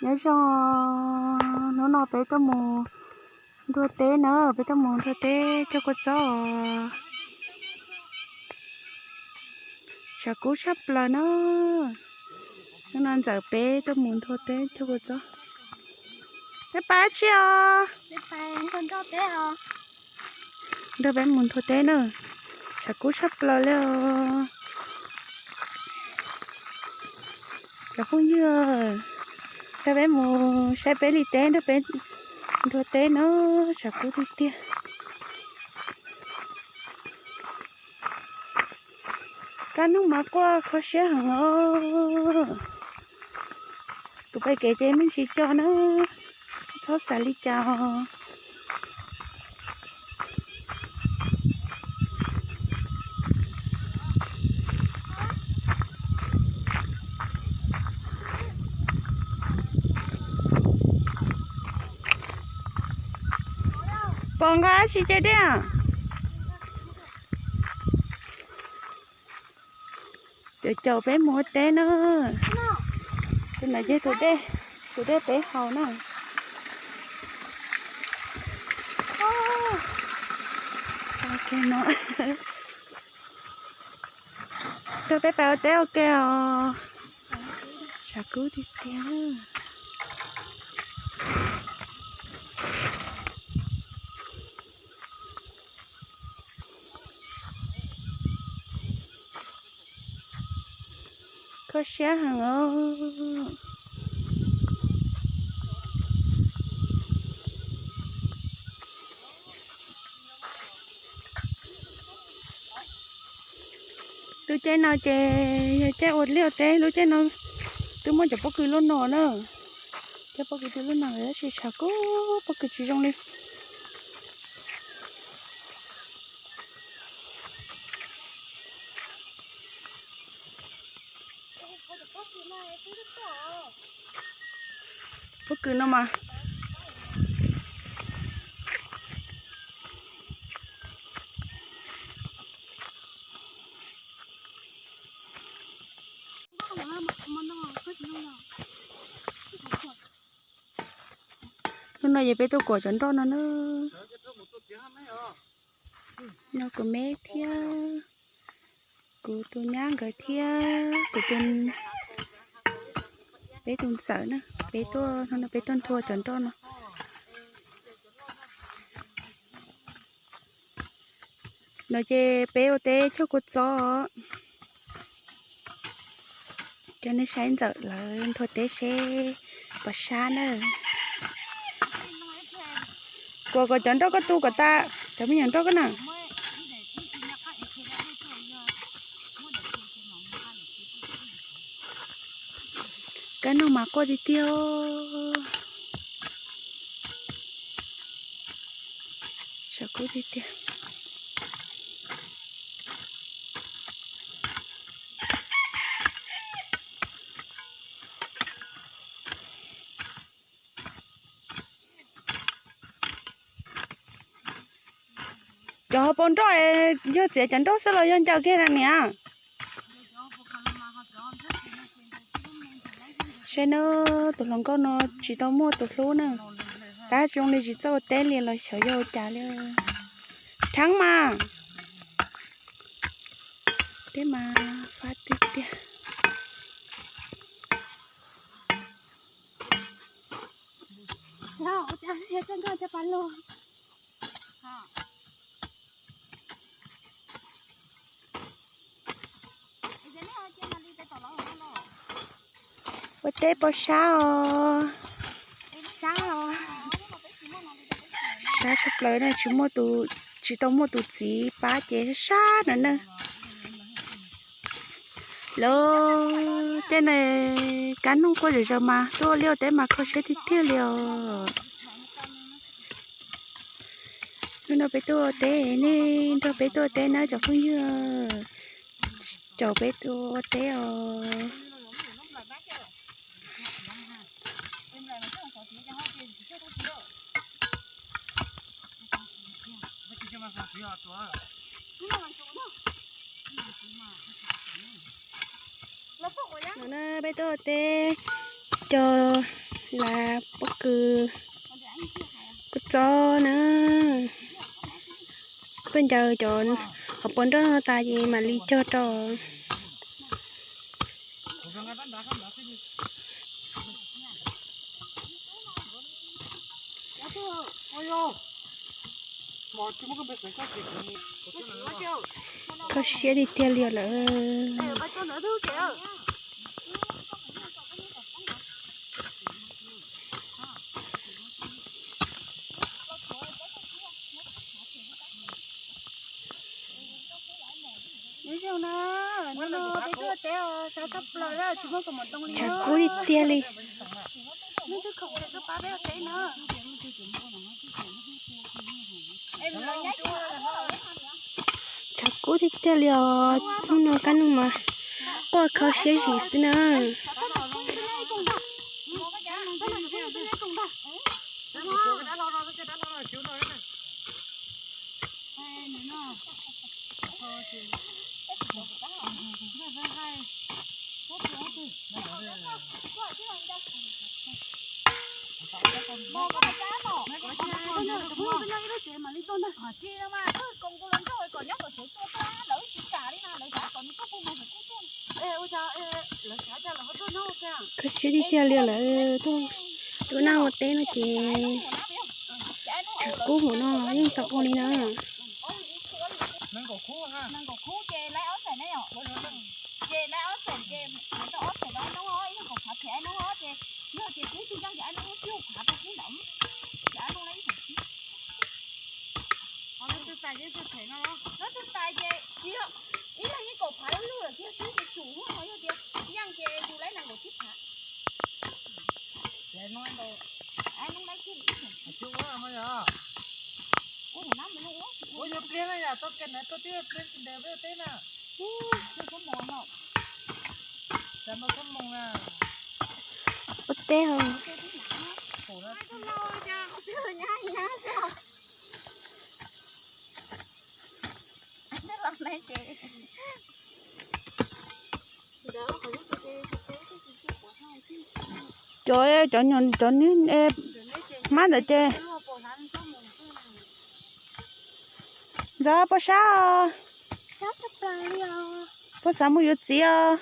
Nyob zoo, hnub no peb tuaj mus nthua teb na, peb tuaj mus nthua teb cog kua txob. Tshav kub tshaj plaws na. Hnub no ntxawm peb tuaj mus nthua teb cog kua txob. Peb pais tsi os? Nrog peb mus nthua teb na. Tshav kub tshaj plaws li os. Cov phooj ywg, nrog peb mus saib peb li teb, nrog peb nthua teb na. Tshav kub tiag tiag. Kab noog mas quaj kho siab heev os. Kuv pais kev ces me ntsis co na, txhob xav li cas. Pom nqa tsis ce diaj. Caum caum peb mus ua teb na. Tus no ces tus dej, tus dej peb haus na. Nrog peb pais ua teb ua ke os. Tshav kub tiag tiag. Kho siab heev os. Lub caij no ces yog caij ua liaj ua teb, lub caij no twb muaj cov pob kws loj no na. Cov pob kws twb loj no tab sis tshav kub pob kws tsis zoo li. Pob kws no mas. Hnub no ces peb tuaj kuam cov nroj no na. No kuv me thiab kuv tus nyab nkawd thiab kuv tus, peb tus ntxawm na, peb tuaj, hnub no peb tuaj nthua cov nroj no. No ces peb ua teb cog kua txob. Cov nej saib ntxawm lawv nthua teb seb puas sab na. Kuam kom cov nroj koj tu kom tas, cov me nyuam nroj koj na. Kab noog mas quaj tiag tiag. Tshav kub tiag tiag. Cov hauv paus nroj yog txiav cov nroj xwb los yog ncaws kiag na niam? Saib na, tus hluas nkauj no tsis tau muaj tus hlub na. Tab zoo li tsis txawj ua teb li los xyov yog ua cas li. Rheev mas. Teb mas fab tiag tiag. Ua teb puas sab os? Sab os. Sab tshaj plaws na, tsis muaj tus, tsis tau muaj tus txiv pab ces sab no na. Lawv tej no kab noog quaj zom zaws mas tuaj ua liaj ua teb mas kho siab tiag tiag li os. Hnub no peb tuaj ua teb, nej nrog peb tuaj ua teb na cov phooj ywg, caum peb tuaj ua teb os. No na peb tuaj ua teb, cov Lam pob kws, kua txob na. Koj ncaws cov hauv paus nroj no tas ces mam li cog rau. Kho siab tiag tiag li lawm. Tshav kub tiag tiag li. Tshav kub tiag tiag li os, hnub no kab noog mas quaj kho siab zim xwb na. Kho siab tiag tiag li lawm, tuaj naj ua teb no ces tshav kub hauv no yeej tau ua li na. Ua yog pliag na yom, tau ke na tuaj tib pliag ntev peb ua teb na. Ua teb os. Cov, cov, cov neb hmab ntawd ces ntxov puas sab os? Puas xav mus yuav txiv os?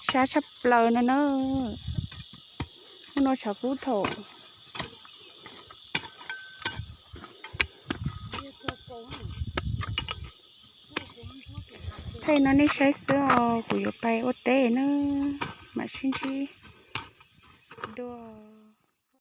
Sab tshaj plaws no na. Hnub no tshav kub thaum. Thaij no nej saib xwb os, kuv yuav pais ua teb na, mam sib ntsib dua.